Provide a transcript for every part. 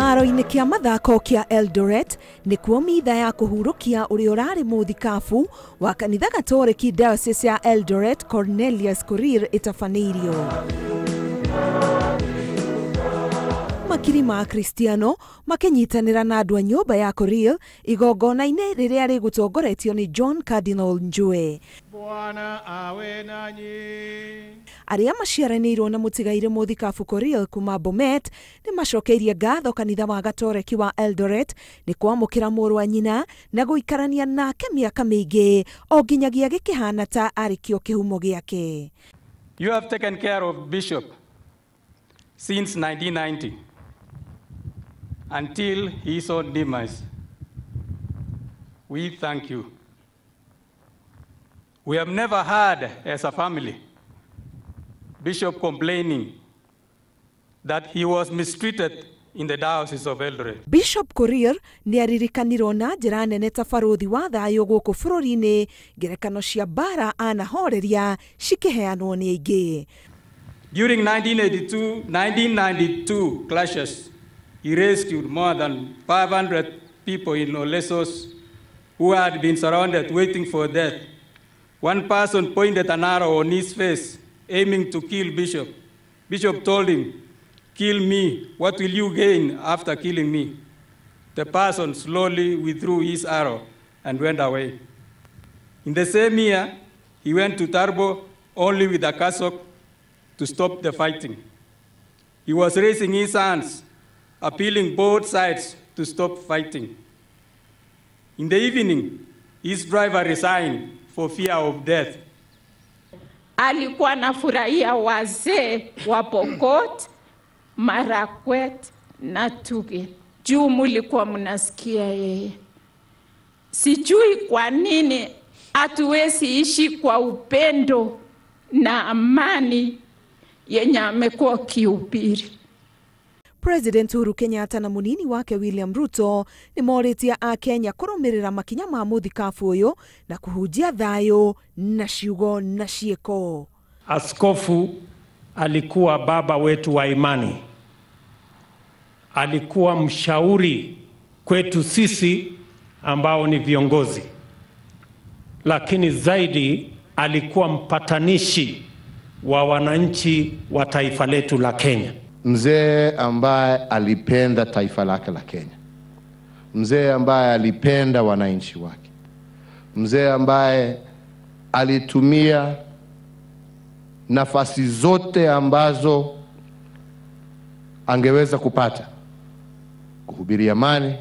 Kĩharo-inĩ kĩa mathako kĩa Eldoret nĩkuo mitha ya kũhurũkia ũrĩa ũrarĩ mũthikabu wa kanitha Gatoreki Diocese ya Eldoret Cornelius Korir ĩtabanĩirio. Makiri ma Akristiano makĩnyitanĩra na andũ a nyũmba ya Korir igongona-inĩ rĩrĩa rĩgũtongoretio nĩ John Cardinal Njue. Bwana awe nanyi. Arĩa maciaranĩirwo na mũtigairĩ mũthikabu Korir kuma Bomet nĩ macokeirie ngatho kanitha wa Gatoreki wa Eldoret nĩ kwamũkĩra mũrũ wa nyina na gũikarania nake mĩaka mĩingĩ o nginyagia gĩkĩhana ta arĩ kĩo kĩhumo gĩake. You have taken care of Bishop since 1990 until his own demise. We thank you. We have never heard as a family Bishop complaining that he was mistreated in the Diocese of Eldoret. Bishop Korir nĩ aririkanirwo na njĩra nene ta barũthi wa thayũ gũkũ bũrũri-inĩ, ngerekano cia mbara anahoreria cikĩheanwo nĩ aingĩ. During 1982-1992 clashes, he rescued more than 500 people in Olesos who had been surrounded waiting for death. One person pointed an arrow on his face, aiming to kill Bishop. Bishop told him, "Kill me, what will you gain after killing me?" The person slowly withdrew his arrow and went away. In the same year, he went to Tarbo only with a cassock to stop the fighting. He was raising his hands, appealing both sides to stop fighting. In the evening, his driver resigned for fear of death. Alikuwa anafurahia wazee wa Pokot, Marakwet na Tuge. Juu mulikuwa mnasikia yeye. Sijui kwa nini hatuwezi ishi kwa upendo na amani yenye amekuwa akihubiri. President Uhuru Kenyatta na munini wake William Ruto nĩ morĩtie Akenya kũrũmĩrĩra makinya ma mũthikabu ũyũ na kũhunjia thayũ na ciugo na ciĩko. Askofu alikuwa baba wetu wa imani, alikuwa mshauri kwetu sisi ambao ni viongozi, lakini zaidi alikuwa mpatanishi wa wananchi wa taifa letu la Kenya. Mzee ambaye alipenda taifa lake la Kenya, mzee ambaye alipenda wananchi wake, mzee ambaye alitumia nafasi zote ambazo angeweza kupata kuhubiri amani.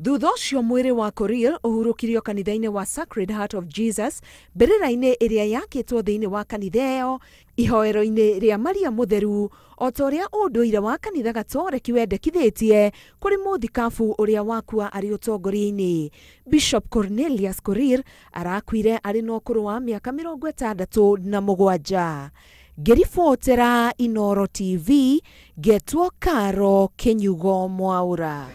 Thutha ũcio mwĩrĩ wa Korir ũhurũkirio kanitha-inĩ wa Sacred Heart of Jesus mbĩrĩra-inĩ ĩrĩa yakĩtwo thĩinĩ wa kanitha ĩyo ihoero-inĩ rĩa Maria Mũtheru o ta ũrĩa ũndũire wa kanitha Gatoreki wendekithĩtie kũrĩ mũthikabu ũrĩa wakua arĩ ũtongoria-inĩ. Bishop Cornelius Korir arakuire arĩ na ũkũrũ wa mĩaka 67. Ngĩribotera Inooro TV, ngetwo Karo Kinyugo Mwaura.